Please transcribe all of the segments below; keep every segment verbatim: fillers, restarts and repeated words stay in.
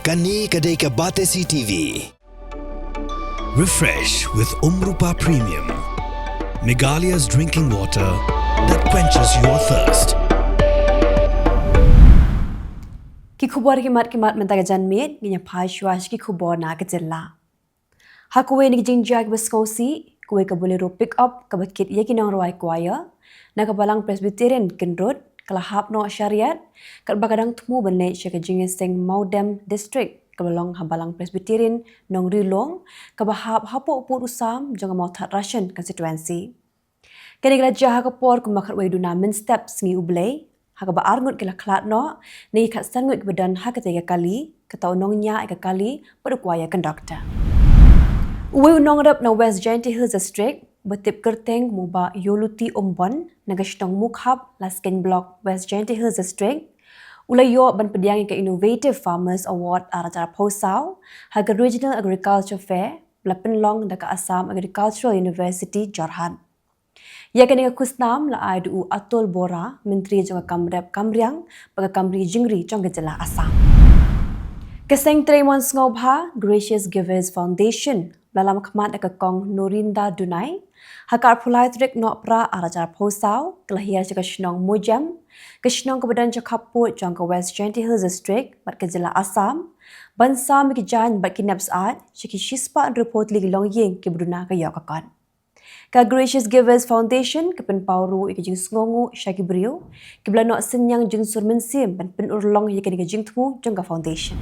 Kane ka dei ka Batesi T V. Refresh with Umrupa Premium, Meghalaya's drinking water that quenches your thirst. Ki khubor ki mat ki mat mynta ka janmiet, ngin ïa phai shuwa sha ki khubor na ka jylla. Ha kawei na ki jingjia kiba sngewsih, kawei ka Bolero pickup kaba kit ïa ki nongrwai choir na ka Balang Presbyterian Kyndrut ka la hap noh shariat, katba ka dang thmu ban leit sha ka jingïaseng Mawdem District kaba long ha Balang Presbyterian Nongrilong, kaba hap hapoh pud u sam jong ka Mawthadraishan constituency. Kane ka la jia ha ka por kumba khatwei duna mynstep Sngi U Blei, ha kaba ar ngut ki la khlad noh na ki khatsan ngut kiba don ha katei ka kali, kata u nongñiah ïa ka kali bad u choir conductor. Uwei u nongrep na West Jaintia Hills District, ba tip kyrteng kum u Bah Yoluti Umbon, na ka shnong Mukhap, Laskein Block, West Jaintia Hills District, u la ïoh ban pdiang ïa ka Innovative Farmers Award ar hajar arphew saw ha ka Regional Agriculture Fair ba la pynlong da ka Assam Agricultural University, Jorhat. Ïa kane ka khusnam la ai da u Atul Bora, Myntri jong ka kam rep kam riang bad ka kam ri jingri jong ka jylla Assam. Ka seng trei mon sngewbha Gracious Givers Foundation, ba la lam khmat da ka kong Norinda Dunai, ha ka arphew lai tarik Nohprah ar hajar arphew saw, ka la hiar sha ka shnong Mojem, ka shnong kaba don sha khappud jong ka West Jaintia Hills District bad ka jylla Assam, ban sam ïa ki jaiñ bad ki nep syaid sha ki shispah hynriewphew tylli ki longïing kiba duna ka ïoh ka kot. Ka Gracious Givers Foundation ka pynpaw ruh ïa ka jingsngewnguh sha ki briew kiba la noh synñiang jynsur mynsiem ban pynurlong ïa kane ka jingthmu jong ka foundation.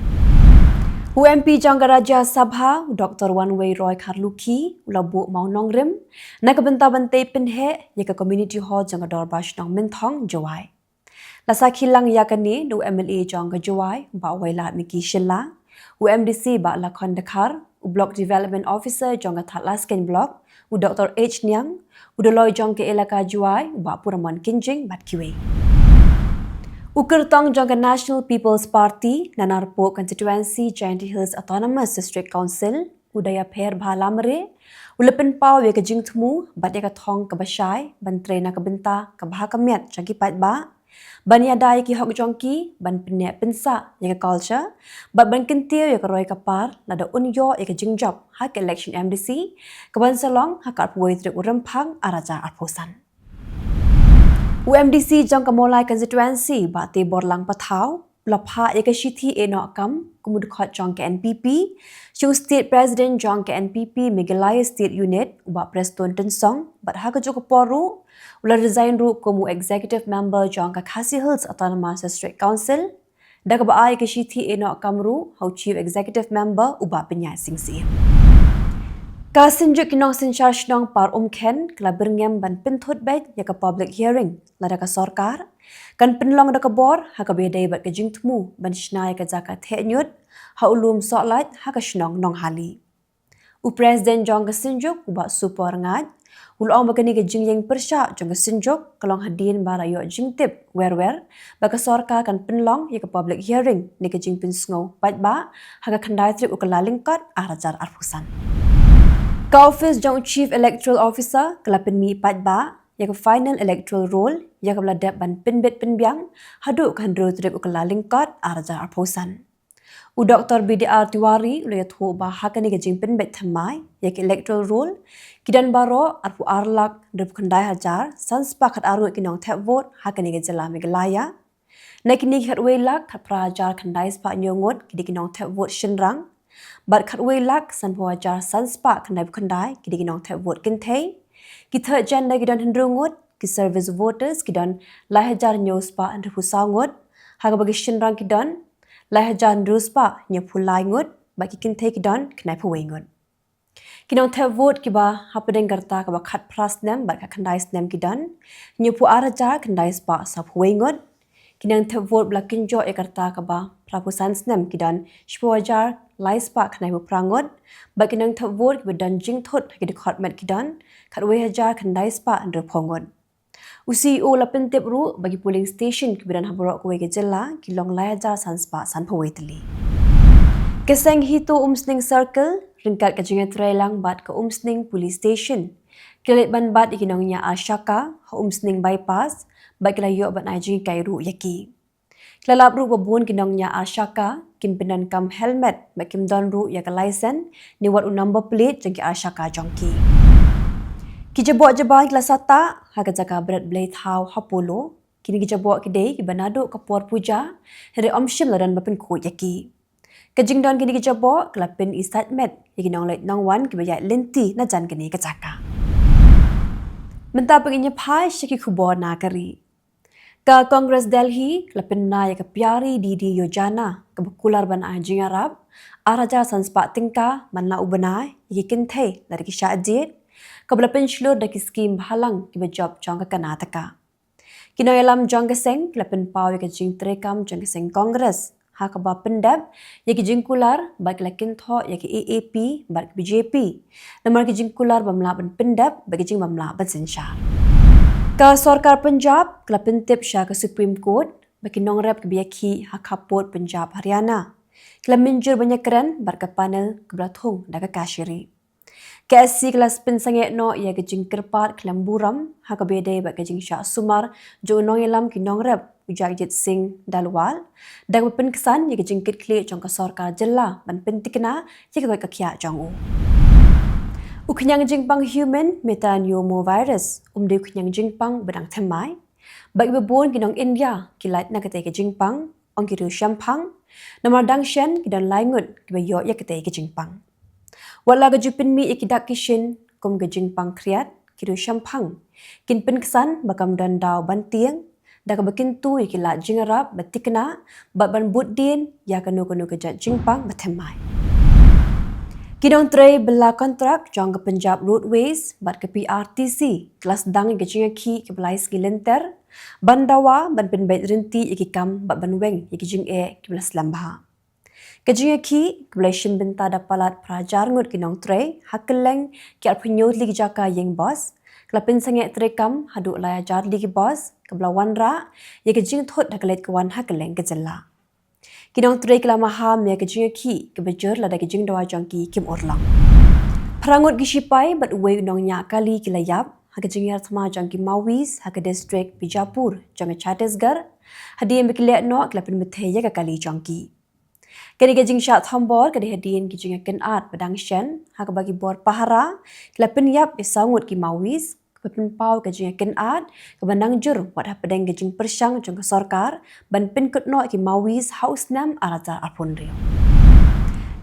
U M P jong ka Rajya Sabha, u Doctor Wanwei Roy Kharlukhi, u la buh mawnongrim na ka bynta ban tei pynheh ïa ka community hall jong ka Dorbar Shnong Mynthong, Jowai. La sakhi lang ïa kane da u M L A jong ka Jowai, Bah Wailadmiki Shylla, u M D C Bah Lakhon Dkhar, u Block Development Officer jong ka Thadlaskein Block, u Doctor H Niang, u Doloi jong ka Elaka Jowai, u Bah Puramon Kynjing bad kiwei. U kyrtong jong ka National People's Party na Narpuh Constituency, Jaintia Hills Autonomous District Council, u Dayapher Bah Lamare, u la pynpaw ïa ka jingthmu bad ïa ka thong kaba shai ban trei na ka bynta ka bha ka miat jong ki paidbah, ban ïada ïa ki hok jong ki, ban pynneh pynsah ïa ka culture bad ban kyntiew ïa ka roi ka par lada un ïoh ïa ka jingjop ha ka election M D C kaban sa long ha ka arphew wei tarik u Rymphang ar hajar arphew san. U M D C jong ka Mawlai Constituency, Bah Teiborlang Pathaw, u la phah ïa ka shithi ïehnoh kam kum u dkhot jong ka N P P sha u State President jong ka N P P Meghalaya State Unit, u Bah Prestone Tynsong, bad ha kajuh ka por ruh u la resign ruh kum u Executive Member jong ka Khasi Hills Autonomous District Council, da kaba ai ïa ka shithi ïehnoh kam ruh ha u Chief Executive Member, u Bah Pynïaid Sing Syiem. Ka Synjuk ki Nongsynshar Shnong Par Umkhen ka la byrngem ban pynthut beit ïa ka public hearing lada ka sorkar kan pynlong da ka bor ha kaba ïadei bad ka jingthmu ban shna ïa ka jaka theh ñiut ha u lum Sohlait ha ka shnong Nonghali. U President jong ka Synjuk, u Bah Supor Ngait, u la ong ba kane ka jingïeng pyrshah jong ka Synjuk ka long hadien ba la ïoh jingtip wer wer ba ka sorkar kan pynlong ïa ka public hearing ne ka jingpynsngew paidbah ha ka khyndai tarik u Kyllalyngkot ar hajar arphew san. Ka ophis jong u Chief Electoral Officer ka la pynmih paidbah ïa ka final electoral roll ïa kaba la dep ban pynbit pynbiang haduh ka hynriew tarik u Kyllalyngkot ar hajar arphew san. U Doctor B D R Tiwari u la ïathuh ba ha kane ka jingpynbeit thymmai ïa ka electoral roll ki don baroh arphew ar lak hynriewphew khyndai hajar san spah khatar ngut ki nongthep vote ha kane ka jylla Meghalaya. Na kine ki khatwei lak khatphra hajar khyndai spah hynñiew ngut ki dei ki nongthep vote shynrang, bad khatwei lak sanphew hajar san spah khyndaiphew khyndai ki dei ki nongthep vote kynthei. Ki third gender ki don hynriew ngut, ki service voters ki don lai hajar hynñiew spah hynriewphew saw ngut, ha kaba ki shynrang ki don lai hajar hynriew spah hynñiewphew lai ngut, bad ki kynthei ki don khyndaiphew wei ngut. Ki nongthep vote kiba hapdeng ka rta kaba khatphra snem bad khatkhyndai snem ki don hynñiewphew ar hajar khyndai spah sawphew wei ngut. Ki nongthep vote ba la kynjoh ïa ka rta kaba phraphew san snem ki don shiphew hajar lai spah khyndaiphew phra ngut, bad ki nongthep vote kiba don jingthut ha ki dkhot met ki don khatwei hajar khyndai spah hynriewphew ngut. U C E O u la pyntip ruh ba ki polling station kiba don ha baroh kawei ka jylla ki long lai hajar san spah sanphew wei tylli. Ka seng HITO Umsning Circle ryngkat ka jingïatreilang bad ka Umsning Police Station ki la leit ban bat ïa ki nongñiah ASHAKA ha Umsning Bypass bad ki la ïoh ban ai jinghikai ruh ïa ki. Ki la lap ruh ba bun ki nongñiah arshaka kim pyndonkam helmet bad kim don ruh ïa ka license ne wat u number plate jong ki arshaka jong ki. Ki jaboh jaban ki la sahtah ha ka jaka bret blei thaw ha Polo. Kine ki jaboh ki dei kiba naduh ka por puja, hynrei ym shym la don ba pynkhuid ïa ki. Ka jingdon kine ki jaboh ka la pyni sait met ïa ki nongleit nongwan kiba ïaid lynti na jan kane ka jaka. Mynta pat ngin ïa phai sha ki khubor na ka ri. Ka Congress Delhi ka la pynbna ïa ka Pyari Didi Yojana kaba kular ban ai jingïarap ar hajar san spah tyngka man la u bnai ïa ki kynthei lada ki shah jied, kaba la pynshlur da ki skim bhalang kiba jop jong ka Karnataka. Ki nongïalam jong ka seng ki la pynpaw ïa ka jingtreikam jong ka seng Congress ha kaba pyndep ïa ki jingkular bad ki la kynthoh ïa ka A A P bad ka B J P namar ki jingkular bym lah ban pyndep bad ki jingbym lah ban synshar. Ka sorkar Punjab ka la pyntip sha ka Supreme Court ba ki nongrep kiba ïakhih ha khappud Punjab Haryana ki la mynjur ban ïakren bad ka panel kaba la thung da ka Kashiri. Ka S C ka la pynsangeh noh ïa ka jingkyrpad khlem burom ha kaba ïadei bad ka jingshah sumar jong u nongïalam ki nongrep u Jagjit Singh Dhaliwal da kaba pynksan ïa ka jingkitkhlieh jong ka sorkar jylla ban pynthikna ïa ka koit ka khiah jong u. U khñiang jingpang human metapneumovirus um dei u khñiang jingpang ba dang thymmai bad kiba bun ki nong India ki lait na katei ka jingpang, ong ki riewshemphang, namar dang shen ki don lai ngut kiba ïoh ïa katei ka jingpang. Wat la ka ju pynmih ïa ki dak ki shin kum ka jingpang khriat, ki riewshemphang kin pynksan ba kam don daw ban tieng da kaba kyntu ïa ki lad jingïarap ba thikna bad ban bud dien ïa kano kano ka jait jingpang ba thymmai. Ki nongtrei bylla kontrak jong ka Punjab Roadways bad ka P R T C ki la sdang ïa ka jingïakhih kaba lai sngi lynter ban dawa ban pynbeit rynti ïa ki kam bad ban weng ïa ki jingeh kiba la slem bha. Ka jingïakhih kaba la shim bynta da palat phra hajar ngut ki nongtrei ha kylleng ki arphew hynñiew tylli ki jaka ïing bos ka la pynsangeh treikam haduh lai hajar tylli ki bos kaba la wanrah ïa ka jingthut ha ka leit ka wan ha kylleng ka jylla. Ki nongtrei ki la maham ïa ka jingïakhih kaba jur lada ki jingdawa jong ki kim urlong. Phra ngut ki shipai bad uwei u nongñiah kali ki la ïap ha ka jinghiar thma jong ki Maoist ha ka distrik Bijapur jong ka Chhattisgarh hadien ba ki leh noh ki la pynbthei ïa ka kali jong ki. Kane ka jingshah thombor ka dei hadien ka jingïakynad ba dang shen ha kaba ki bor pahara ki la pynïap ïa saw ngut ki Maoist, kaba pynpaw ka jingïakynad kaba nang jur wat hapdeng ka jingpyrshang jong ka sorkar ban pynkut noh ki Maoist ha u snem ar hajar arphew hynriew.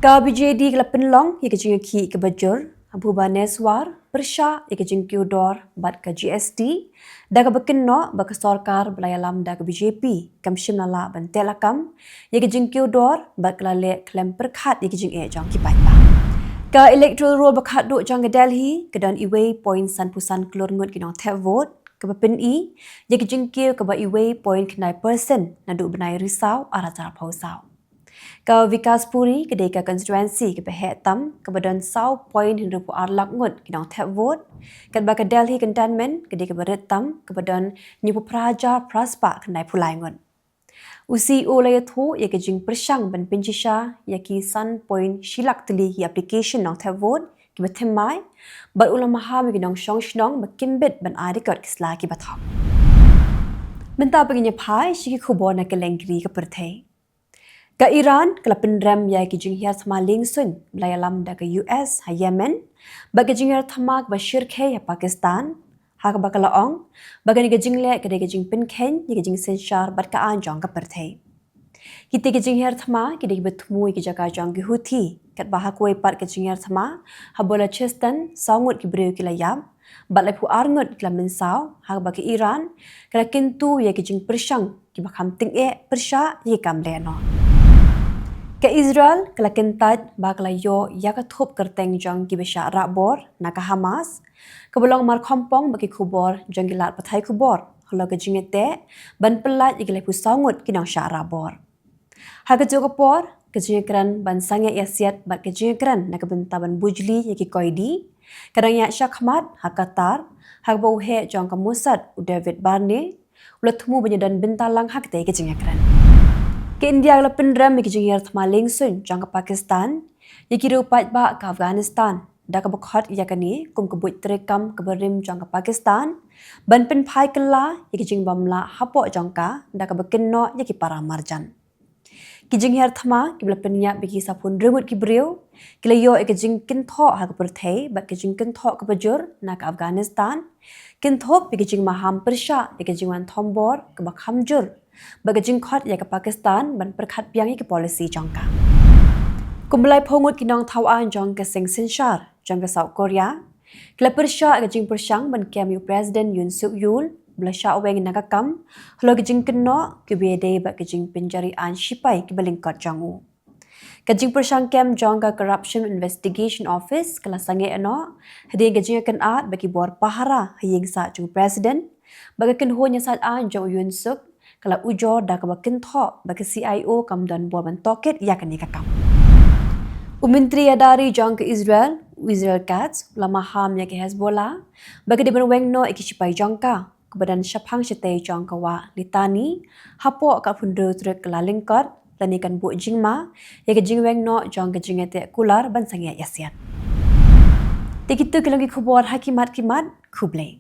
Ka B J D ka la pynlong ïa ka jingïakhih kaba jur ha Bhubaneswar pyrshah ïa ka jingkiew dor bad ka G S T da kaba kynnoh ba ka sorkar ba la ïalam da ka B J P kam shym la lah ban teh lakam ïa ka jingkiew dor bad ka la leh khlem pyrkhat ïa ka jingeh jong ki paidbah. Ka electoral roll ba khatduh jong ka Delhi ka don uwei point sanphew san klur ngut ki nongthep vote, kaba pyni ïa ka jingkiew kaba uwei point khyndai percent naduh u bnai Risaw ar hajar arphew saw. Ka Vikaspuri ka dei ka constituency kaba heh tam kaba don saw point hynriewphew ar lak ngut ki nongthep vote, katba ka Delhi Cantonment ka dei kaba rit tam kaba don hynñiewphew phra hajar phra spah khyndaiphew lai ngut. U C E O u la ïathuh ïa ka jingpyrshang ban pynshisha ïa ki san point shi lak tylli ki application nongthep vote kiba thymmai bad u la maham ïa ki nongshong shnong ba kim bit ban ai record ki sla kiba thok. Mynta pat ngin ïa phai sha ki khubor na kylleng ki ri ka pyrthei. Ka Iran ka la pynrem ïa ki jinghiar thma liengsuiñ ba la ïalam da ka U S ha Yemen bad ka jinghiar thma kaba shyrkhei ha Pakistan, ha kaba ka la ong ba kane ka jingleh ka dei ka jingpynkheiñ ïa ka jingsynshar bad ka aiñ jong ka pyrthei. Kitei ki jinghiar thma ki dei kiba thmu ïa ki jaka jong ki Houthi, katba ha kawei pat ka jinghiar thma ha Balochistan saw ngut ki briew ki la ïap bad laiphew ar ngut ki la mynsaw, ha kaba ka Iran ka la kyntu ïa ki jingpyrshang kiba kham tyngeh pyrshah ïa ki kam lehnoh. Ka Israel ka la kyntait ba ka la ïoh ïa ka thup kyrteng jong kiba shah rah bor na ka Hamas, kaba long markhongpong bad ki khubor jong ki lad pathai khubor halor ka jingïateh ban pyllait ïa ki laiphew saw ngut ki nongshah rah bor. Ha kajuh ka por, ka jingïakren ban sangeh ïasiat bad ka jingïakren na ka bynta ban bujli ïa ki koidi ka dang ïaid shakhmat ha Qatar, ha kaba u heh jong ka Mossad u David Barnea u la thmu ban ïadon bynta lang ha katei ka jingïakren. Ka India ka la pynrem ïa ka jinghiar thma liengsuiñ jong ka Pakistan ïa ki riew paidbah ka Afghanistan da kaba khot ïa kane kum ka buit treikam kaba rim jong ka Pakistan ban pynphai kylla ïa ki jingbymlah hapoh jong ka da kaba kynnoh ïa ki para marjan. Ki jinghiar thma kiba la pynïap ïa ki saphew hynriew ngut ki briew ki la ïoh ïa ka jingkynthoh ha ka pyrthei bad ka jingkynthoh kaba jur na ka Afghanistan, kynthup ïa ka jingmaham pyrshah ïa ka jingwan thombor kaba kham jur bad ka jingkhot ïa ka Pakistan ban pyrkhat biang ïa ka policy jong ka. Kumba laiphew ngut ki nongthaw aiñ jong ka seng synshar jong ka South Korea ki la pyrshah ïa ka jingpyrshang ban kem ïa u President Yoon Suk Yeol ba la shah weng na ka kam halor ka jingkynnoh kaba ïadei bad ka jingpynjari aiñ shipai kiba lyngkot jong u. Ka jingpyrshang kem jong ka Corruption Investigation Office ka la sangeh noh hadien ka jingïakynad bad ki bor pahara ha ïing sah jong u President bad ka kynhun ïasaid aiñ jong u Yoon Suk ka la ujor da kaba kynthoh ba ka C I O kam don bor ban tohkit ïa kane ka kam. U Myntri Ïada Ri jong ka Israel, u Israel Katz, u la maham ïa ka Hezbollah ba ka dei ban weng noh ïa ki shipai jong ka, kaba don shaphang shatei jong ka wah Litani, hapoh ka arphew hynriew tarik Kyllalyngkot, lane kan buh jingma ïa ka jingweng noh jong ka jingïateh kular ban sangeh ïasiat. Te kito ki long ki khubor ha ki mat ki mat, khublei.